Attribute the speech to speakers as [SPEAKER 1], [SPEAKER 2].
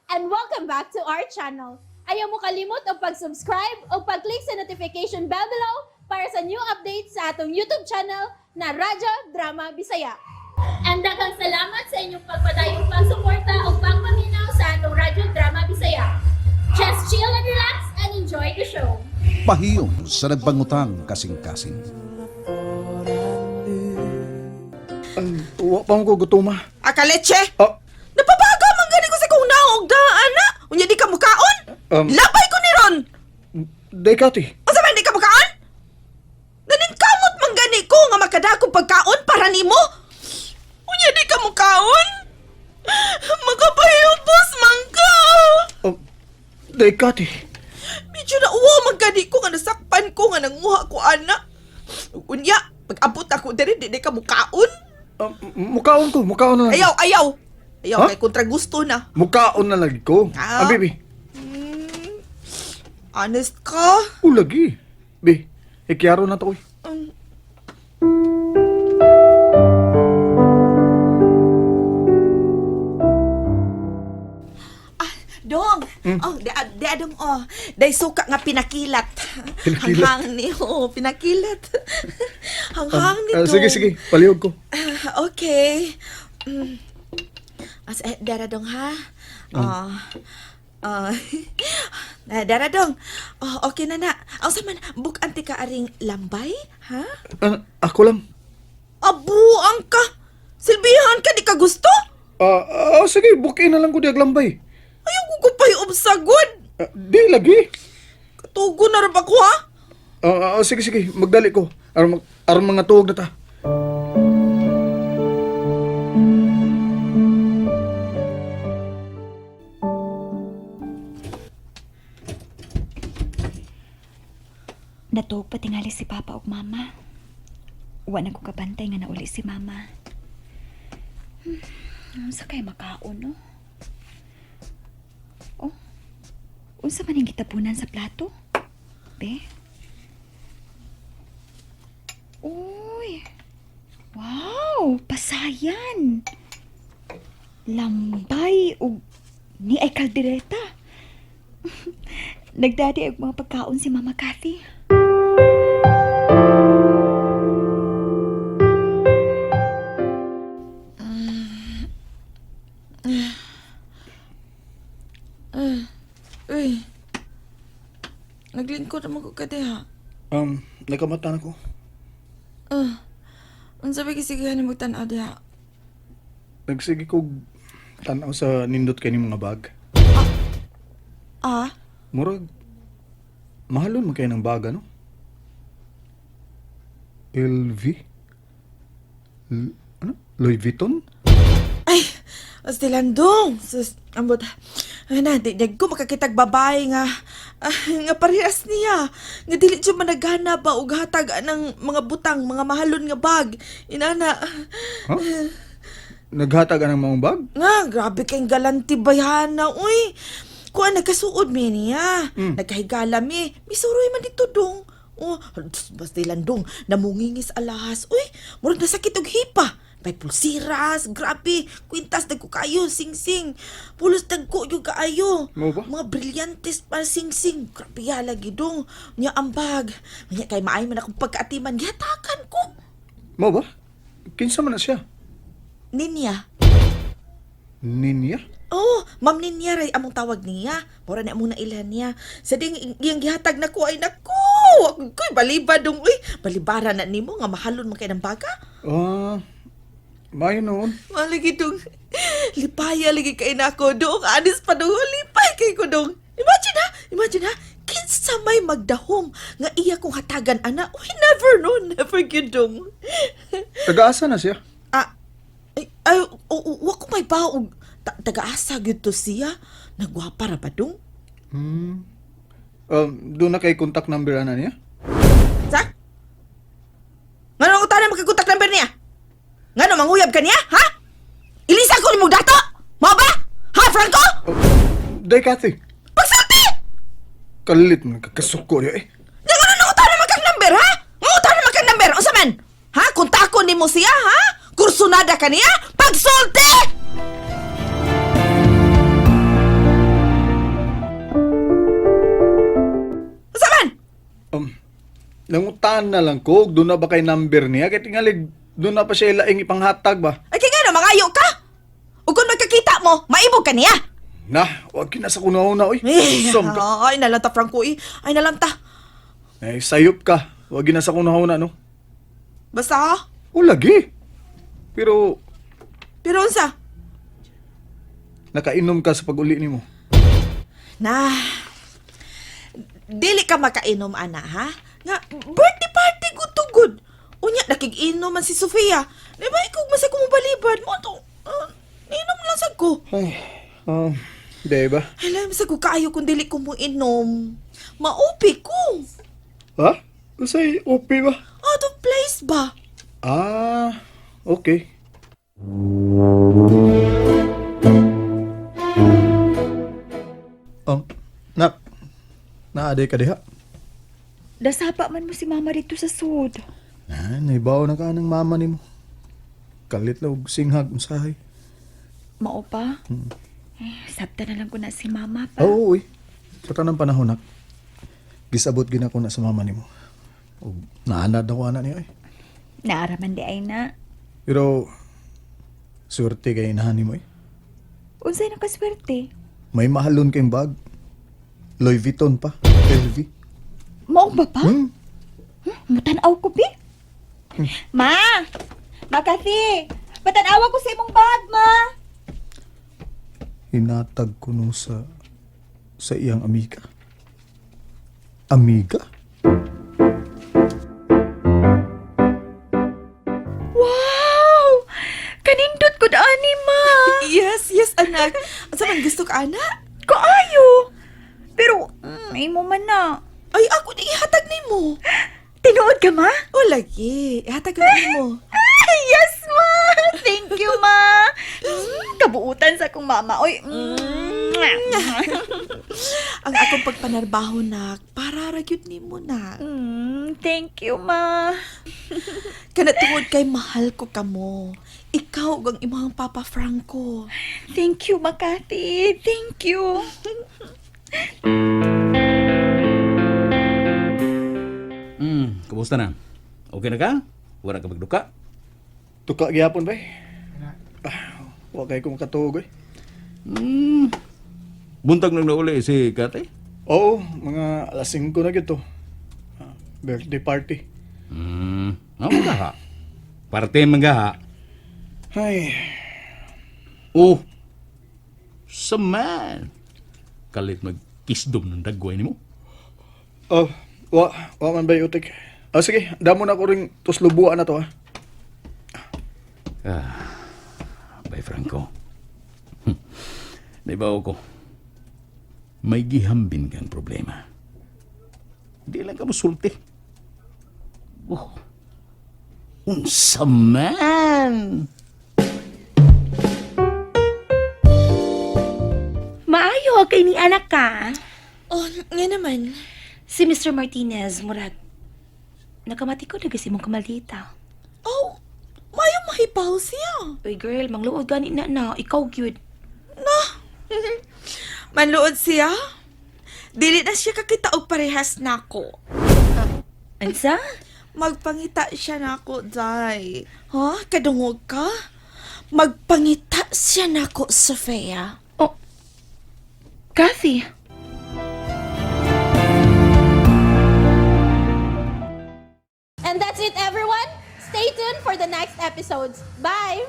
[SPEAKER 1] And welcome back to our channel. Ayaw mo kalimot og pag-subscribe o pag-click sa notification bell below para sa new updates sa atong YouTube channel na Radyo Drama Bisaya. And daghang salamat sa inyong pagpadayong pagsuporta o pagpaminaw sa atong Radyo Drama Bisaya. Just chill and relax and enjoy the show.
[SPEAKER 2] Pahiyon sa nagbangutang kasing-kasing.
[SPEAKER 3] Wa pa ko gutuma.
[SPEAKER 4] Akaleche!
[SPEAKER 3] Ah,
[SPEAKER 4] Napabaga man gani ko sa kong naog daan na. Unya di ka mukaon? Labay ko ni Ron.
[SPEAKER 3] Day Kati.
[SPEAKER 4] Unsa man di ka mukaon? Naningkamot man gani ko nga makadakong pagkaon para nimo. Unya di ka mukaon? Makapahilbos man ka.
[SPEAKER 3] Day Kati.
[SPEAKER 4] Medyo na uwa man gani ko nga nasakpan ko nga nanguha ko ana. Unya, pag-abot ako diri di ka mukaon.
[SPEAKER 3] Mukaon ko, mukaon na lang.
[SPEAKER 4] Ayaw, ayaw. Ayaw
[SPEAKER 3] Huh?
[SPEAKER 4] kay kontra gusto na.
[SPEAKER 3] Mukaon na lagi ko.
[SPEAKER 4] Ah.
[SPEAKER 3] Ah, baby.
[SPEAKER 4] Honest ka?
[SPEAKER 3] O lagi. Be, ikyaro na to oy.
[SPEAKER 4] Ah, dong. Oh, di, di adong oh. Day suka nga pinakilat.
[SPEAKER 3] Pinakilat?
[SPEAKER 4] Hanghang ni oh, pinakilat. Hanghang ni
[SPEAKER 3] Ah,
[SPEAKER 4] dong.
[SPEAKER 3] sige, sige, palihog ko.
[SPEAKER 4] Ah, okay. As eh, dara dong ha. Oh. Oh. Ah, dara dong. Oh, okay na na. Ang sa man buk anti ka aring lambay, ha?
[SPEAKER 3] Ah, ako lang.
[SPEAKER 4] Abuang ka. Silbihan ka di ka gusto?
[SPEAKER 3] Ah, ah, sige, bukin na lang ko di aglambay.
[SPEAKER 4] Ayaw ko ko pa'y obsagod.
[SPEAKER 3] Ah, di lagi.
[SPEAKER 4] Katugo na ra ba ko ha?
[SPEAKER 3] Ah, ah, sige, sige, magdali ko. Aron aron mga tuog na ta.
[SPEAKER 5] Natuog pa tingali si Papa ug Mama. Wa na ko kabantay nga nauli si Mama. Unsa kay makaon, no? Oh. Unsa man ang gitapunan sa plato? Be? Uy. Wow, pasayan. Lambay ug ni ay kaldereta. Nagdadi og mga pagkaon si Mama Kathy.
[SPEAKER 4] Uy. Naglingkod naman ko kadiha.
[SPEAKER 3] Nagkamata na ko.
[SPEAKER 4] Unsa ba gisigahan nimo tan-aw diha?
[SPEAKER 3] Nagsige ko tanaw sa nindot kay ni mga bag.
[SPEAKER 4] Ah?
[SPEAKER 3] Murag, mahalon man kayo ng bag, ano? LV? Ano? Louis Vuitton?
[SPEAKER 4] Ay, Astilandong. Sus, ambot. Ay na, di, di ko makakitag babae nga ah, nga parehas niya. Nga dili siya managana ba og hatag ng mga butang, mga mahalon nga bag. Inana.
[SPEAKER 3] Huh? Naghatag ang mga bag?
[SPEAKER 4] Nga, grabe kayong galanti bayhana, uy. Kuan, nagkasuod mi niya. Nagkahigala mi. Misuroy man dito dong. Oh, basta landong, namungingis alahas. Uy, murag nasakit og hipa. May pulsiras, grabe, kwintas dagko kayo, sing-sing. Pulos dagko yung kaayo.
[SPEAKER 3] Mao ba?
[SPEAKER 4] Mga brilyantes pa sing-sing. Grabe ya lagi dong. Nya ambag. Nya kay maay man akong pagkaatiman, gihatakan ko.
[SPEAKER 3] Mao ba? Kinsa man na siya?
[SPEAKER 4] Ninya.
[SPEAKER 3] Ninya?
[SPEAKER 4] Oh, Ma'am Ninya ray among tawag niya. Mura na among nailhan niya. Sa ding iyang gihatag nako ay nako. Koy baliba dong uy. Balibara na nimo nga mahalon man kay ng baga.
[SPEAKER 3] Ah, maayo noon.
[SPEAKER 4] Malagi dong. Lipaya lagi kay nako dong. Anis pa dong. Lipay kay ko dong. Imagine ha, imagine ha. Kinsa may magdahom nga iya kong hatagan ana. Uy, never no, never gyud dong.
[SPEAKER 3] Tagaasa na siya.
[SPEAKER 4] Ah, ay, ay, wa ko may baog. Tagaasa gyud to siya. Nagwapa ra ba dong?
[SPEAKER 3] Doon na kay contact number ana niya?
[SPEAKER 4] Sa? Ngano ang tanan magkakontak number niya? Ngano manguyab ka niya, ha? Ilisa ko nimong dato? Mao ba? Ha, Franco?
[SPEAKER 3] Oh, day Kathy.
[SPEAKER 4] Pagsulti!
[SPEAKER 3] Kalit man kakasuko niya eh.
[SPEAKER 4] Nga ngano nang utanan magkang number, ha? Nga utanan magkang number, unsa man? Ha? Kontakon nimo siya, ha? Kursunada ka niya? Pagsulti!
[SPEAKER 3] Nangutan na lang ko, doon na ba kay number niya? Kaya tingalig, doon na pa siya ilaing ipanghatag ba?
[SPEAKER 4] Ay, kaya nga na, mangayo ka! Ug kung magkakita mo, maibog ka niya!
[SPEAKER 3] Na, wag kina sa kuna-una, oy.
[SPEAKER 4] Eh,
[SPEAKER 3] Som ka.
[SPEAKER 4] ay, nalanta, Franco, eh. Ay, nalanta.
[SPEAKER 3] Eh, sayop ka. Wag gina sa kuna-una, no?
[SPEAKER 4] Basta, ha?
[SPEAKER 3] O, lagi. Pero,
[SPEAKER 4] Pero unsa?
[SPEAKER 3] nakainom ka sa pag-uli nimo.
[SPEAKER 4] Na, dili ka makainom, ana, ha? Nga, birthday party good to good. Unya, nakig-inom man si Sofia. Di ba, ikaw masay kumubalibad mo to. Inom lang sa ko.
[SPEAKER 3] Ay, di ba?
[SPEAKER 4] Alam, sa ko kaayo kung dili ko mo inom. Maupi ko.
[SPEAKER 3] Ha? Usay, OP ba?
[SPEAKER 4] Out of place ba?
[SPEAKER 3] Ah, okay. Nak, naaday ka diha.
[SPEAKER 5] Dasapa man mo si mama dito sa sud.
[SPEAKER 3] Na, naibaw na ka ng mama nimo. Kalit lang og singhag unsahay.
[SPEAKER 5] Mao pa? Eh, sabta na lang ko na si mama pa.
[SPEAKER 3] Oo, uy. Sa tanang panahon, nak. Gisabot gina ko na sa mama nimo. Og naanad ako ana niya eh.
[SPEAKER 5] Naaraman di ay na.
[SPEAKER 3] Pero swerte kay inahan nimo eh.
[SPEAKER 5] Unsay nakaswerte?
[SPEAKER 3] May mahalon kayong bag. Louis Vuitton pa. LV.
[SPEAKER 5] Mao ba pa?
[SPEAKER 3] Hmm?
[SPEAKER 5] Mutanaw ko, bi. Ma! Ma, Kathy! Patanawa ko sa imong bag, ma!
[SPEAKER 3] Hinatag ko no sa iyang amiga. Amiga?
[SPEAKER 5] Wow! Kanindot ko ani, ma!
[SPEAKER 4] Yes, yes, anak. Asa man gusto ka, anak?
[SPEAKER 5] Kaayo! Pero, imo man na.
[SPEAKER 4] Ay, ako di ihatag nimo.
[SPEAKER 5] Tinuod ka, ma?
[SPEAKER 4] O, lagi. Ihatag ko nimo.
[SPEAKER 5] Ay, yes, ma! Thank you, ma! Kabuutan sa akong mama. Oy,
[SPEAKER 4] Ang akong pagpanarbaho, nak, para ra gyud nimo, nak.
[SPEAKER 5] Thank you, ma.
[SPEAKER 4] Kana tungod kay mahal ko kamo. Ikaw ug ang imong Papa Franco.
[SPEAKER 5] Thank you, Makati. Thank you.
[SPEAKER 6] Kumusta na? Okay na ka? Wala ka magduka?
[SPEAKER 3] Tuka gyapon bay. Ah, wa kay ko makatuog eh.
[SPEAKER 6] Buntag nang nauli si Kate?
[SPEAKER 3] Oo, mga alas 5 na gito. Ah, birthday party.
[SPEAKER 6] Ano ha? Parte mga ha.
[SPEAKER 3] Ay,
[SPEAKER 6] Oh, saman. Kalit magkisdom ng dagway nimo.
[SPEAKER 3] oh, wa, wa man bay utik. Ah, sige, damo na ko ring tuslubuan na to ha.
[SPEAKER 6] Bay Franco. Naibaw ko. May gihambin kang problema. Di lang ka musulti. Oh. Unsa man?
[SPEAKER 7] Maayo kay ni anak ka.
[SPEAKER 4] Oh, nga naman.
[SPEAKER 7] Si Mr. Martinez, murag. Nakamati ko na imong kamalita.
[SPEAKER 4] Oh, mayo mahibaw siya.
[SPEAKER 7] Uy girl, mangluod gani na na, ikaw gyud.
[SPEAKER 4] Manluod siya. Dili na siya kakita og parehas nako.
[SPEAKER 7] Ansa?
[SPEAKER 4] Magpangita siya nako, day. Ha? Kadungog ka? Magpangita siya nako, Sofia.
[SPEAKER 7] Oh. Kathy.
[SPEAKER 1] And that's it, everyone. Stay tuned for the next episodes. Bye!